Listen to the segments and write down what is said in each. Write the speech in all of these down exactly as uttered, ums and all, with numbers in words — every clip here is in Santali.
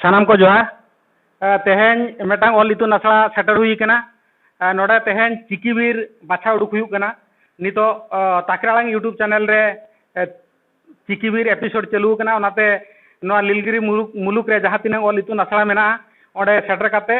ᱥᱟᱱᱟᱢ ᱠᱚ ᱡᱚᱦᱟᱨ᱾ ᱮ, ᱛᱮᱦᱮᱧ ᱢᱤᱫᱴᱟᱝ ᱚᱞ ᱤᱛᱩᱱ ᱟᱥᱲᱟ ᱥᱮᱴᱮᱨ ᱦᱩᱭ ᱠᱟᱱᱟ᱾ ᱮ, ᱱᱚᱰᱮ ᱛᱮᱦᱮᱧ ᱪᱤᱠᱤ ᱵᱤᱨ ᱵᱟᱪᱷᱟᱣ ᱩᱰᱩᱠ ᱦᱩᱭᱩᱜ ᱠᱟᱱᱟ᱾ ᱱᱤᱛᱚᱜ, ᱚ, ᱛᱟᱠᱨᱟᱲᱟᱝ YouTube ᱪᱮᱱᱮᱞ ᱨᱮ, ᱮ, ᱪᱤᱠᱤ ᱵᱤᱨ ᱮᱯᱤᱥᱳᱰ ᱪᱟᱹᱞᱩ ᱟᱠᱟᱱᱟ᱾ ᱚᱱᱟᱛᱮ ᱱᱚᱣᱟ ᱱᱤᱞᱜᱤᱨᱤ ᱢᱩᱞᱩᱠ, ᱢᱩᱞᱩᱠ ᱨᱮ ᱡᱟᱦᱟᱸ ᱛᱤᱱᱟᱹᱜ ᱚᱞ ᱤᱛᱩᱱ ᱟᱥᱲᱟ ᱢᱮᱱᱟᱜᱼᱟ, ᱚᱸᱰᱮ ᱥᱮᱴᱮᱨ ᱠᱟᱛᱮ,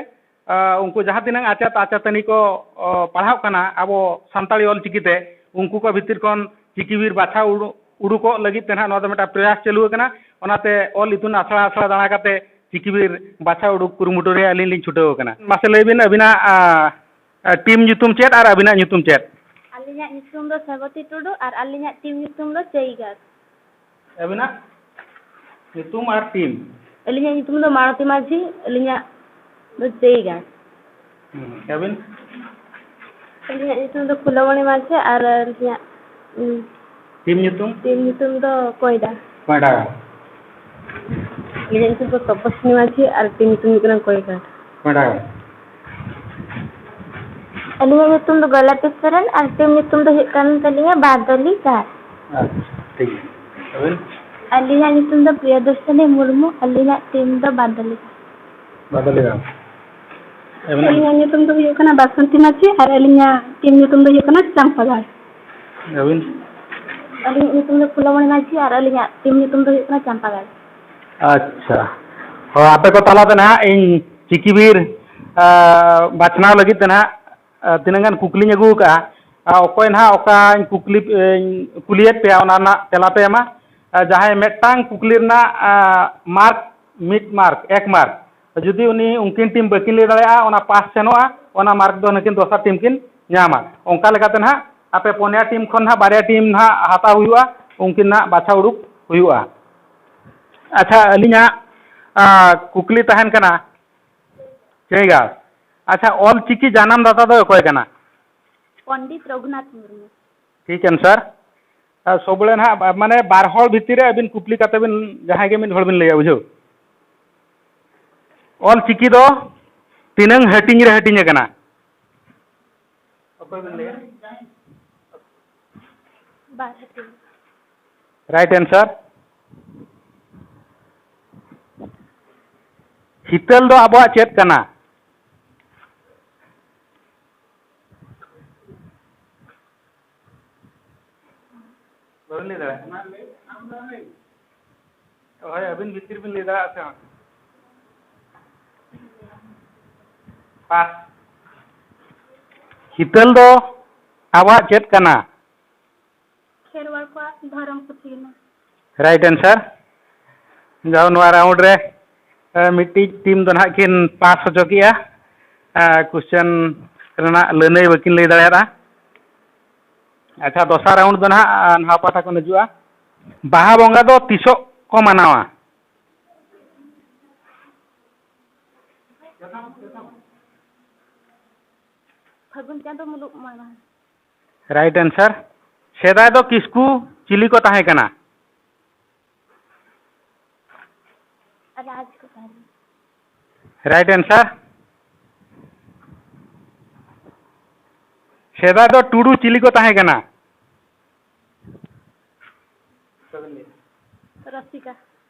ᱟ, ᱩᱱᱠᱩ ᱡᱟᱦᱟᱸ ᱛᱤᱱᱟᱹᱜ ᱟᱪᱮᱛ ᱟᱪᱮᱛᱟᱹᱱᱤ ᱠᱚ, ᱚ, ᱯᱟᱲᱦᱟᱜ ᱠᱟᱱᱟ ᱟᱵᱚ ᱥᱟᱱᱛᱟᱲᱤ ᱚᱞ ᱪᱤᱠᱤ ᱛᱮ, ᱩᱱᱠᱩ ᱠᱚ ᱵᱷᱤᱛᱤᱨ ᱠᱷᱚᱱ ᱪᱤᱠᱤ ᱵᱤᱨ ᱵᱟᱪᱷᱟᱣ ᱩᱰᱩ-, ᱩᱰᱩᱠᱚᱜ ᱞᱟᱹᱜᱤᱫ ᱛᱮ ᱱᱟᱦᱟᱜ ᱱᱚᱣᱟ ᱫᱚ ᱢᱤᱫᱴᱟᱝ ᱯᱨᱚᱭᱟᱥ ᱪᱟᱹᱞᱩ ᱟᱠᱟᱱᱟ᱾ ᱚᱱᱟᱛᱮ ᱚᱞ ᱤᱛᱩᱱ ᱟᱥᱲᱟ ᱟᱥᱲᱟ ᱫᱟᱬᱟ ᱠᱟᱛᱮ ᱪᱤᱠᱤ ᱵᱤᱨ ᱵᱟᱪᱷᱟᱣ ᱩᱰᱩᱠ ᱠᱩᱨᱩᱢᱩᱴᱩ ᱨᱮ ᱟᱹᱞᱤᱧ ᱞᱤᱧ ᱪᱷᱩᱴᱟᱹᱣ ᱟᱠᱟᱱᱟ᱾ ᱢᱟᱥᱮ ᱞᱟᱹᱭ ᱵᱤᱱ, ᱟᱹᱵᱤᱱᱟᱜ, ᱟ, ᱟ, ᱴᱤᱢ ᱧᱩᱛᱩᱢ ᱪᱮᱫ ᱟᱨ ᱟᱹᱵᱤᱱᱟᱜ ᱧᱩᱛᱩᱢ ᱪᱮᱫ? ᱟᱹᱞᱤᱧᱟᱜ ᱧᱩᱛᱩᱢ ᱫᱚ ᱥᱟᱜᱚᱛᱤ ᱴᱩᱰᱩ ᱟᱨ ᱟᱹᱞᱤᱧᱟᱜ ᱴᱤᱢ ᱧᱩᱛᱩᱢ ᱫᱚ ᱪᱟᱹᱭᱜᱟᱲ᱾ ᱟᱹᱵᱤᱱᱟᱜ ᱧᱩᱛᱩᱢ ᱟᱨ ᱴᱤᱢ? ᱟᱹᱞᱤᱧᱟᱜ ᱧᱩᱛᱩᱢ ᱫᱚ ᱢᱟᱲᱚᱛᱤ ᱢᱟᱹᱡᱷᱤ, ᱟᱹᱞᱤᱧᱟᱜ ᱫᱚ ᱪᱟᱹᱭᱜᱟᱲ᱾ ᱦᱩᱸ, ᱟᱹᱵᱤᱱ? ᱟᱹᱞᱤᱧᱟᱜ ᱧᱩᱛᱩᱢ ᱫᱚ ᱯᱷᱩᱞᱚᱢᱚᱬᱤ ᱢᱟᱹᱡᱷᱤ ᱟᱨ ᱟᱹᱞᱤᱧᱟᱜ, ᱩᱸ, ᱴᱤᱢ ᱧᱩᱛᱩᱢ? ᱴᱤᱢ ᱧᱩᱛᱩᱢ ᱫᱚ ᱠᱚᱭᱰᱟ᱾ ᱠᱚᱭᱰᱟ᱾ ᱟᱹᱞᱤᱧᱟᱜ ᱧᱩᱛᱩᱢ ᱫᱚ ᱛᱚᱯᱚᱥᱤᱱᱤ ᱢᱟᱹᱡᱷᱤ ᱟᱨ ᱴᱤᱢ ᱧᱩᱛᱩᱢ ᱦᱩᱭᱩᱜ ᱠᱟᱱᱟ ᱠᱚᱭᱰᱟ᱾ ᱠᱚᱭᱰᱟ᱾ ᱟᱹᱞᱤᱧᱟᱜ ᱧᱩᱛᱩᱢ ᱫᱚ ᱜᱳᱞᱟᱯᱤ ᱥᱚᱨᱮᱱ ᱟᱨ ᱴᱤᱢ ᱧᱩᱛᱩᱢ ᱫᱚ ᱦᱩᱭᱩᱜ ᱠᱟᱱ ᱛᱟᱹᱞᱤᱧᱟ ᱵᱟᱫᱚᱞᱤ ᱜᱟᱲ᱾ ᱟᱪᱪᱷᱟ, ᱴᱷᱤᱠ ᱜᱮᱭᱟ᱾ ᱟᱹᱵᱤᱱ? ᱟᱹᱞᱤᱧᱟᱜ ᱧᱩᱛᱩᱢ ᱫᱚ ᱯᱨᱤᱭᱚᱫᱚᱨᱥᱤᱱᱤ ᱢᱩᱨᱢᱩ, ᱟᱹᱞᱤᱧᱟᱜ ᱴᱤᱢ ᱫᱚ ᱵᱟᱫᱚᱞᱤ ᱜᱟᱲ᱾ ᱵᱟᱫᱚᱞᱤ ᱜᱟᱲ᱾ ᱟᱹᱵᱤᱱᱟᱜ? ᱟᱹᱞᱤᱧᱟᱜ ᱧᱩᱛᱩᱢ ᱫᱚ ᱦᱩᱭᱩᱜ ᱠᱟᱱᱟ ᱵᱟᱥᱚᱱᱛᱤ ᱢᱟᱹᱡᱷᱤ ᱟᱨ ᱟᱹᱞᱤᱧᱟᱜ ᱴᱤᱢ ᱧᱩᱛᱩᱢ ᱫᱚ ᱦᱩᱭᱩᱜ ᱠᱟᱱᱟ ᱪᱟᱢᱯᱟ ᱜᱟᱲ᱾ ᱟᱹᱵᱤᱱ? ᱟᱹᱞᱤᱧᱟᱜ ᱧᱩᱛᱩᱢ ᱫᱚ ᱯᱷᱩᱞᱚᱢᱚᱬᱤ ᱢᱟᱹᱡᱷᱤ ᱟᱨ ᱟᱹᱞᱤᱧᱟᱜ ᱴᱤᱢ ᱧᱩᱛᱩᱢ ᱫᱚ ᱦᱩᱭᱩᱜ ᱠᱟᱱᱟ ᱪᱟᱢᱯᱟ ᱜᱟᱲ᱾ ᱟᱪᱪᱷᱟ, ᱦᱚᱸ, ᱟᱯᱮ ᱠᱚ ᱛᱟᱞᱟᱛᱮ ᱱᱟᱦᱟᱜ ᱤᱧ ᱪᱤᱠᱤ ᱵᱤᱨ, ᱟ, ᱵᱟᱪᱷᱱᱟᱣ ᱞᱟᱹᱜᱤᱫ ᱛᱮ ᱱᱟᱦᱟᱜ, ᱟ, ᱛᱤᱱᱟᱹᱜ ᱜᱟᱱ ᱠᱩᱠᱞᱤᱧ ᱟᱹᱜᱩ ᱟᱠᱟᱫᱼᱟ᱾ ᱟ, ᱚᱠᱚᱭ ᱱᱟᱦᱟᱜ ᱚᱠᱟᱧ ᱠᱩᱠᱞᱤ, ᱮᱧ ᱠᱩᱞᱤᱭᱮᱫ ᱯᱮᱭᱟ, ᱚᱱᱟ ᱨᱮᱱᱟᱜ ᱛᱮᱞᱟ ᱯᱮ ᱮᱢᱟ᱾ ᱟ, ᱡᱟᱦᱟᱸᱭ ᱢᱤᱫᱴᱟᱝ ᱠᱩᱠᱞᱤ ᱨᱮᱱᱟᱜ, ᱟ, ᱢᱟᱨᱠ, ᱢᱤᱫ ᱢᱟᱨᱠ, ᱮᱠ ᱢᱟᱨᱠ, ᱡᱩᱫᱤ ᱩᱱᱤ, ᱩᱱᱠᱤᱱ ᱴᱤᱢ ᱵᱟᱹᱠᱤᱱ ᱞᱟᱹᱭ ᱫᱟᱲᱮᱭᱟᱜᱼᱟ, ᱚᱱᱟ ᱯᱟᱥ ᱥᱮᱱᱚᱜᱼᱟ, ᱚᱱᱟ ᱢᱟᱨᱠ ᱫᱚ ᱱᱩᱠᱤᱱ ᱫᱚᱥᱟᱨ ᱴᱤᱢ ᱠᱤᱱ ᱧᱟᱢᱟ᱾ ᱚᱱᱠᱟ ᱞᱮᱠᱟᱛᱮ ᱱᱟᱦᱟᱜ ᱟᱯᱮ ᱯᱩᱱᱭᱟ ᱴᱤᱢ ᱠᱷᱚᱱ ᱱᱟᱦᱟᱜ ᱵᱟᱨᱭᱟ ᱴᱤᱢ ᱱᱟᱦᱟᱜ ᱦᱟᱛᱟᱣ ᱦᱩᱭᱩᱜᱼᱟ, ᱩᱱᱠᱤᱱ ᱱᱟᱦᱟᱜ ᱵᱟᱪᱷᱟᱣ ᱩᱰᱩᱠ ᱦᱩᱭᱩᱜᱼᱟ᱾ ᱟᱪᱪᱷᱟ, ᱟᱹᱞᱤᱧᱟᱜ, ᱟ, ᱠᱩᱠᱞᱤ ᱛᱟᱦᱮᱱ ᱠᱟᱱᱟ, ᱪᱮᱸᱜᱟ, ᱟᱪᱪᱷᱟ, ᱚᱞ ᱪᱤᱠᱤ ᱡᱟᱱᱟᱢ ᱫᱟᱛᱟ ᱫᱚ ᱚᱠᱚᱭ ᱠᱟᱱᱟ? ᱯᱚᱱᱰᱤᱛ ᱨᱚᱜᱷᱩᱱᱟᱛᱷ ᱢᱩᱨᱢᱩ᱾ ᱴᱷᱤᱠ ᱟᱱᱥᱟᱨ᱾ ᱟᱨ ᱥᱚᱵ ᱵᱮᱲᱟ ᱱᱟᱦᱟᱜ, ᱢᱟᱱᱮ, ᱵᱟᱨ ᱦᱚᱲ ᱵᱷᱤᱛᱤᱨ ᱨᱮ ᱟᱹᱵᱤᱱ ᱠᱩᱠᱞᱤ ᱠᱟᱛᱮ ᱵᱤᱱ, ᱡᱟᱦᱟᱸᱭ ᱜᱮ ᱢᱤᱫ ᱦᱚᱲ ᱵᱤᱱ ᱞᱟᱹᱭᱟ, ᱵᱩᱡᱷᱟᱹᱣ? ᱚᱞ ᱪᱤᱠᱤ ᱫᱚ ᱛᱤᱱᱟᱹᱝ ᱦᱟᱹᱴᱤᱧ ᱨᱮ ᱦᱟᱹᱴᱤᱧ ᱟᱠᱟᱱᱟ? ᱚᱠᱚᱭ ᱵᱤᱱ ᱞᱟᱹᱭᱟ? ᱵᱟᱨ ᱦᱟᱹᱴᱤᱧ᱾ ᱨᱟᱭᱤᱴ ᱟᱱᱥᱟᱨ᱾ ᱦᱤᱛᱟᱹᱞ ᱫᱚ ᱟᱵᱚᱣᱟᱜ ᱪᱮᱫ ᱠᱟᱱᱟ? ᱵᱟᱵᱤᱱ ᱞᱟᱹᱭ ᱫᱟᱲᱮᱭᱟᱜ ᱠᱟᱱᱟ? ᱦᱳᱭ, ᱟᱹᱵᱤᱱ ᱵᱷᱤᱛᱤᱨ ᱵᱤᱱ ᱞᱟᱹᱭ ᱫᱟᱲᱮᱭᱟᱜᱼᱟ ᱥᱮ ᱵᱟᱝ? ᱯᱟᱥ᱾ ᱦᱤᱛᱟᱹᱞ ᱫᱚ ᱟᱵᱚᱣᱟᱜ ᱪᱮᱫ ᱠᱟᱱᱟ? ᱠᱷᱮᱨᱣᱟᱲ ᱠᱚᱣᱟᱜ ᱫᱷᱚᱨᱚᱢ ᱯᱩᱛᱷᱤ ᱠᱟᱱᱟ᱾ Right answer᱾ ᱡᱟᱦᱳ, ᱱᱚᱣᱟ round ᱨᱮ, ᱮ, ᱢᱤᱫᱴᱤᱡ team ᱫᱚ ᱱᱟᱦᱟᱜ ᱠᱤᱱ ᱯᱟᱥ ᱦᱚᱪᱚ ᱠᱮᱜᱼᱟ᱾ ᱮ, question ᱨᱮᱱᱟᱜ ᱞᱟᱹᱱᱟᱹᱭ ᱵᱟᱹᱠᱤᱱ ᱞᱟᱹᱭ ᱫᱟᱲᱮᱭᱟᱫᱼᱟ᱾ ᱟᱪᱪᱷᱟ, ᱫᱚᱥᱟᱨ round ᱫᱚ ᱱᱟᱦᱟᱜ, ᱟ, ᱱᱟᱣᱟ ᱯᱟᱦᱴᱟ ᱠᱷᱚᱱ ᱦᱤᱡᱩᱜᱼᱟ᱾ ᱵᱟᱦᱟ ᱵᱚᱸᱜᱟ ᱫᱚ ᱛᱤᱥᱚᱜ ᱠᱚ ᱢᱟᱱᱟᱣᱟ? ᱯᱷᱟᱹᱜᱩᱱ ᱪᱟᱸᱫᱳ ᱢᱩᱞᱩᱜ ᱢᱚᱬᱮ ᱢᱟᱦᱟ᱾ Right answer᱾ ᱥᱮᱫᱟᱭ ᱫᱚ ᱠᱤᱥᱠᱩ ᱪᱤᱞᱤ ᱠᱚ ᱛᱟᱦᱮᱸ ᱠᱟᱱᱟ? ᱨᱟᱡᱽ ᱠᱚ ᱛᱟᱦᱮᱸ ᱠᱟᱱᱟ᱾ Right answer᱾ ᱥᱮᱫᱟᱭ ᱫᱚ ᱴᱩᱰᱩ ᱪᱤᱞᱤ ᱠᱚ ᱛᱟᱦᱮᱸ ᱠᱟᱱᱟ? ᱨᱚᱥᱤᱠᱟ᱾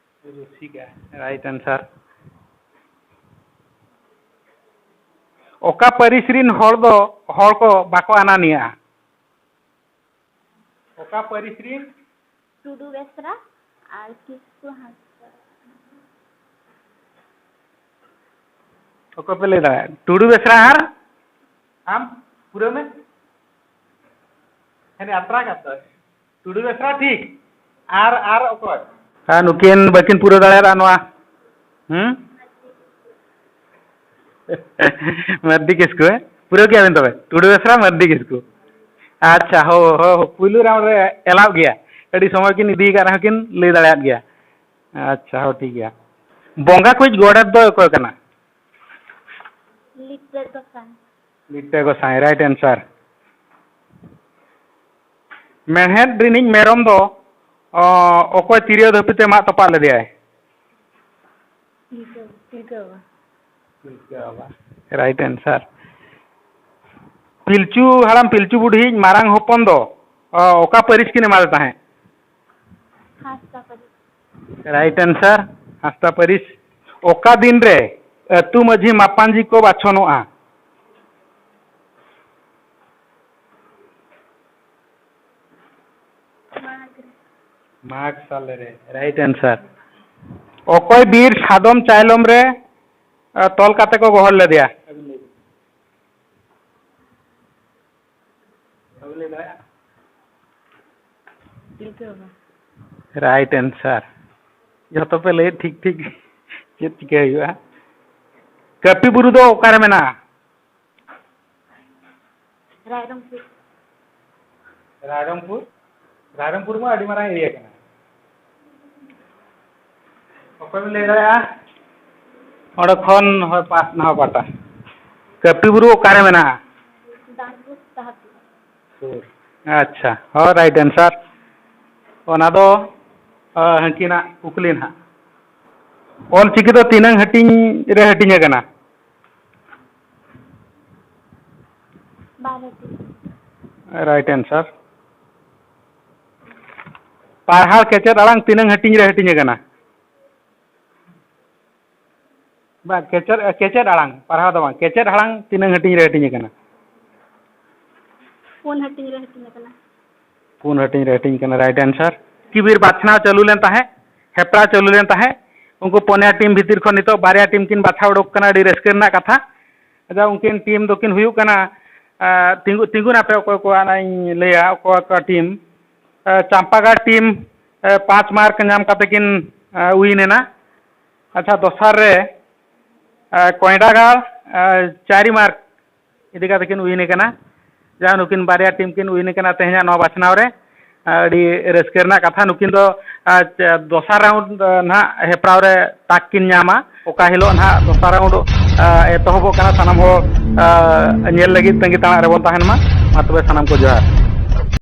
ᱨᱩᱥᱤᱠᱟ, right answer᱾ ᱚᱠᱟ ᱯᱟᱹᱨᱤᱥ ᱨᱤᱱ ᱦᱚᱲ ᱫᱚ, ᱦᱚᱲ ᱠᱚ ᱵᱟᱠᱚ ᱟᱱᱟᱱᱤᱭᱟᱜᱼᱟ? ᱚᱠᱟ ᱯᱟᱹᱨᱤᱥ ᱨᱤᱱ? ᱴᱩᱰᱩ ᱵᱮᱥᱨᱟ ᱟᱨ ᱠᱤᱥᱠᱩ ᱦᱟᱸᱥᱫᱟ᱾ ᱚᱠᱚᱭ ᱯᱮ ᱞᱟᱹᱭ ᱫᱟᱲᱮᱭᱟᱜᱼᱟ? ᱴᱩᱰᱩ ᱵᱮᱥᱨᱟ ᱟᱨ ᱟᱢ ᱯᱩᱨᱟᱹ ᱢᱮ᱾ ᱦᱮᱸ, ᱟᱛᱨᱟ ᱠᱟᱛᱷᱟ᱾ ᱴᱩᱰᱩ ᱵᱮᱥᱨᱟ ᱴᱷᱤᱠ᱾ ᱟᱨ, ᱟᱨ ᱚᱠᱚᱭ? ᱟᱨ ᱱᱩᱠᱤᱱ ᱵᱟᱹᱠᱤᱱ ᱯᱩᱨᱟᱹᱣ ᱫᱟᱲᱮᱭᱟᱫᱟ ᱱᱚᱣᱟ᱾ ᱦᱩᱸ? ᱢᱟᱹᱨᱰᱤ ᱠᱤᱥᱠᱩ, ᱦᱮᱸ? ᱯᱩᱨᱟᱹᱣ ᱠᱮᱜᱼᱟ ᱵᱤᱱ ᱛᱚᱵᱮ? ᱴᱩᱰᱩ ᱵᱮᱥᱨᱟ, ᱢᱟᱹᱨᱰᱤ ᱠᱤᱥᱠᱩ᱾ ᱟᱪᱪᱷᱟ, ᱦᱳ, ᱦᱳ, ᱦᱳ, ᱯᱩᱭᱞᱩ round ᱨᱮ ᱮᱞᱟᱣ ᱜᱮᱭᱟ᱾ ᱟᱹᱰᱤ ᱥᱚᱢᱚᱭ ᱠᱤᱱ ᱤᱫᱤ ᱟᱠᱟᱫ ᱨᱮᱦᱚᱸ ᱠᱤᱱ ᱞᱟᱹᱭ ᱫᱟᱲᱮᱭᱟᱫ ᱜᱮᱭᱟ᱾ ᱟᱪᱪᱷᱟ, ᱦᱳ, ᱴᱷᱤᱠ ᱜᱮᱭᱟ᱾ ᱵᱚᱸᱜᱟ ᱠᱚᱭᱤᱡ ᱜᱚᱰᱮᱛ ᱫᱚ ᱚᱠᱚᱭ ᱠᱟᱱᱟ? ᱞᱤᱴᱟᱹ ᱜᱚᱸᱥᱟᱭ᱾ ᱞᱤᱴᱟᱹ ᱜᱚᱸᱥᱟᱭ, right answer᱾ ᱢᱮᱬᱦᱮᱫ ᱨᱤᱱᱤᱡ ᱢᱮᱨᱚᱢ ᱫᱚ, ᱚ, ᱚᱠᱚᱭ ᱛᱤᱨᱭᱳ ᱫᱷᱟᱹᱯᱤ ᱛᱮ ᱢᱟᱜ ᱛᱚᱯᱟᱜ ᱞᱮᱫᱮᱭᱟᱭ? ᱛᱤᱞᱠᱟᱹ, ᱛᱤᱞᱠᱟᱹ ᱵᱟᱵᱟ᱾ ᱛᱤᱞᱠᱟᱹ ᱵᱟᱵᱟ, right answer᱾ ᱯᱤᱞᱪᱩ ᱦᱟᱲᱟᱢ ᱯᱤᱞᱪᱩ ᱵᱩᱰᱷᱤᱭᱤᱡ ᱢᱟᱨᱟᱝ ᱦᱚᱯᱚᱱ ᱫᱚ, ᱚ, ᱚᱠᱟ ᱯᱟᱹᱨᱤᱥ ᱠᱤᱱ ᱮᱢᱟᱫᱮ ᱛᱟᱦᱮᱸᱫ? ᱦᱟᱸᱥᱫᱟ ᱯᱟᱹᱨᱤᱥ᱾ Right answer, ᱦᱟᱸᱥᱫᱟ ᱯᱟᱹᱨᱤᱥ᱾ ᱚᱠᱟ ᱫᱤᱱ ᱨᱮ ᱟᱹᱛᱩ ᱢᱟᱹᱡᱷᱤ ᱢᱟᱯᱟᱱᱡᱤ ᱠᱚ ᱵᱟᱪᱷᱚᱱᱚᱜᱼᱟ? ᱢᱟᱜᱽ ᱥᱟᱞᱮ ᱨᱮ, right answer᱾ ᱚᱠᱚᱭ ᱵᱤᱨ ᱥᱟᱫᱚᱢ ᱪᱟᱭᱞᱚᱢ ᱨᱮ, ᱟ, ᱛᱚᱞ ᱠᱟᱛᱮ ᱠᱚ ᱜᱚᱦᱚᱲ ᱞᱮᱫᱮᱭᱟ? ᱵᱟᱵᱮᱱ ᱞᱟᱹᱭ ᱫᱟᱲᱮᱭᱟᱜᱼᱟ? ᱛᱤᱞᱠᱟᱹ ᱵᱟᱵᱟ᱾ Right answer᱾ ᱡᱚᱛᱚ ᱯᱮ ᱞᱟᱹᱭᱮᱫ ᱴᱷᱤᱠ ᱴᱷᱤᱠ᱾ ᱪᱮᱫ ᱪᱤᱠᱟᱹ ᱦᱩᱭᱩᱜᱼᱟ? ᱠᱟᱹᱯᱤ ᱵᱩᱨᱩ ᱫᱚ ᱚᱠᱟᱨᱮ ᱢᱮᱱᱟᱜᱼᱟ? ᱨᱟᱭᱨᱚᱝᱯᱩᱨ᱾ ᱨᱟᱭᱨᱚᱝᱯᱩᱨ? ᱨᱟᱭᱨᱚᱝᱯᱩᱨ ᱢᱟ ᱟᱹᱰᱤ ᱢᱟᱨᱟᱝ area ᱠᱟᱱᱟ᱾ ᱚᱠᱚᱭ ᱵᱤᱱ ᱞᱟᱹᱭ ᱫᱟᱲᱮᱭᱟᱜᱼᱟ? ᱚᱸᱰᱮ ᱠᱷᱚᱱ ᱦᱳᱭ ᱯᱟᱥ ᱱᱟᱣᱟ ᱯᱟᱦᱴᱟ᱾ ᱠᱟᱹᱯᱤ ᱵᱩᱨᱩ ᱚᱠᱟᱨᱮ ᱢᱮᱱᱟᱜᱼᱟ? ᱫᱟᱱᱯᱩᱨ ᱛᱟᱦᱟᱨᱯᱩᱨ᱾ ᱥᱩᱨ᱾ ᱟᱪᱪᱷᱟ, ᱦᱳᱭ, right answer᱾ ᱚᱱᱟ ᱫᱚ, ᱟ, ᱦᱟᱹᱱᱠᱤᱱᱟᱜ ᱠᱩᱠᱞᱤ ᱱᱟᱦᱟᱜ᱾ ᱚᱞ ᱪᱤᱠᱤ ᱫᱚ ᱛᱤᱱᱟᱹᱝ ᱦᱟᱹᱴᱤᱧ ᱨᱮ ᱦᱟᱹᱴᱤᱧ ᱟᱠᱟᱱᱟ? ᱵᱟᱨ ᱦᱟᱹᱴᱤᱧ᱾ Right answer᱾ ᱯᱟᱲᱦᱟᱣ ᱠᱮᱪᱮᱫ ᱟᱲᱟᱝ ᱛᱤᱱᱟᱹᱝ ᱦᱟᱹᱴᱤᱧ ᱨᱮ ᱦᱟᱹᱴᱤᱧ ᱟᱠᱟᱱᱟ? ᱵᱟᱝ, ᱠᱮᱪᱮᱫ, ᱠᱮᱪᱮᱫ ᱟᱲᱟᱝ, ᱯᱟᱲᱦᱟᱣ ᱫᱚ ᱵᱟᱝ, ᱠᱮᱪᱮᱫ ᱟᱲᱟᱝ ᱛᱤᱱᱟᱹᱝ ᱦᱟᱹᱴᱤᱧ ᱨᱮ ᱦᱟᱹᱴᱤᱧ ᱟᱠᱟᱱᱟ? ᱯᱩᱱ ᱦᱟᱹᱴᱤᱧ ᱨᱮ ᱦᱟᱹᱴᱤᱧ ᱟᱠᱟᱱᱟ᱾ ᱯᱩᱱ ᱦᱟᱹᱴᱤᱧ ᱨᱮ ᱦᱟᱹᱴᱤᱧ ᱠᱟᱱᱟ, right answer᱾ ᱠᱤᱵᱤᱨ ᱵᱟᱪᱷᱱᱟᱣ ᱪᱟᱹᱞᱩ ᱞᱮᱱ ᱛᱟᱦᱮᱸᱫ, ᱦᱮᱯᱨᱟᱣ ᱪᱟᱹᱞᱩ ᱞᱮᱱ ᱛᱟᱦᱮᱸᱫ, ᱩᱱᱠᱩ ᱯᱚᱱᱭᱟ team ᱵᱷᱤᱛᱤᱨ ᱠᱷᱚᱱ ᱱᱤᱛᱚᱜ ᱵᱟᱨᱭᱟ team ᱠᱤᱱ ᱵᱟᱪᱷᱟᱣ ᱩᱰᱩᱠ ᱠᱟᱱᱟ, ᱟᱹᱰᱤ ᱨᱟᱹᱥᱠᱟᱹ ᱨᱮᱱᱟᱜ ᱠᱟᱛᱷᱟ᱾ ᱟᱪᱪᱷᱟ, ᱩᱱᱠᱤᱱ team ᱫᱚᱠᱤᱱ ᱦᱩᱭᱩᱜ ᱠᱟᱱᱟ, ᱟᱸ, ᱛᱤᱸᱜᱩ, ᱛᱤᱸᱜᱩᱱ ᱟᱯᱮ ᱚᱠᱚᱭ ᱠᱚᱣᱟᱜ ᱱᱟᱜ ᱤᱧ ᱞᱟᱹᱭᱟ, ᱚᱠᱚᱭ ᱠᱚᱣᱟᱜ team᱾ ᱟᱸ, ᱪᱟᱢᱯᱟᱜᱟᱲ team, ᱟᱸ, ᱯᱟᱸᱪ mark ᱧᱟᱢ ᱠᱟᱛᱮ ᱠᱤᱱ, ᱟᱸ, win ᱮᱱᱟ᱾ ᱟᱪᱪᱷᱟ, ᱫᱚᱥᱟᱨ ᱨᱮ, ᱟᱸ, ᱠᱚᱭᱰᱟᱜᱟᱲ, ᱟᱸ, ᱪᱟᱨᱤ mark ᱤᱫᱤ ᱠᱟᱛᱮ ᱠᱤᱱ win ᱟᱠᱟᱱᱟ᱾ ᱡᱟᱦᱟᱸ ᱱᱩᱠᱤᱱ ᱵᱟᱨᱭᱟ team ᱠᱤᱱ win ᱟᱠᱟᱱᱟ ᱛᱮᱦᱮᱧᱟᱜ ᱱᱚᱣᱟ ᱵᱟᱪᱷᱱᱟᱣ ᱨᱮ᱾ ᱟᱹᱰᱤ ᱨᱟᱹᱥᱠᱟᱹ ᱨᱮᱱᱟᱜ ᱠᱟᱛᱷᱟ, ᱱᱩᱠᱤᱱ ᱫᱚ, ᱟᱨ, ᱪᱮ-, ᱫᱚᱥᱟᱨ round, ᱟᱨ, ᱱᱟᱦᱟᱜ ᱦᱮᱯᱨᱟᱣ ᱨᱮ ᱛᱟᱠ ᱠᱤᱱ ᱧᱟᱢᱟ᱾ ᱚᱠᱟ ᱦᱤᱞᱳᱜ ᱱᱟᱦᱟᱜ ᱫᱚᱥᱟᱨ round, ᱟᱨ, ᱮᱛᱚᱦᱚᱵᱚᱜ ᱠᱟᱱᱟ, ᱥᱟᱱᱟᱢ ᱦᱚᱲ, ᱟᱨ, ᱧᱮᱞ ᱞᱟᱹᱜᱤᱫ ᱛᱟᱺᱜᱤ ᱛᱟᱲᱟᱜ ᱨᱮᱵᱚᱱ ᱛᱟᱦᱮᱱ ᱢᱟ᱾ ᱢᱟ ᱛᱚᱵᱮ ᱥᱟᱱᱟᱢ ᱠᱚ ᱡᱚᱦᱟᱨ᱾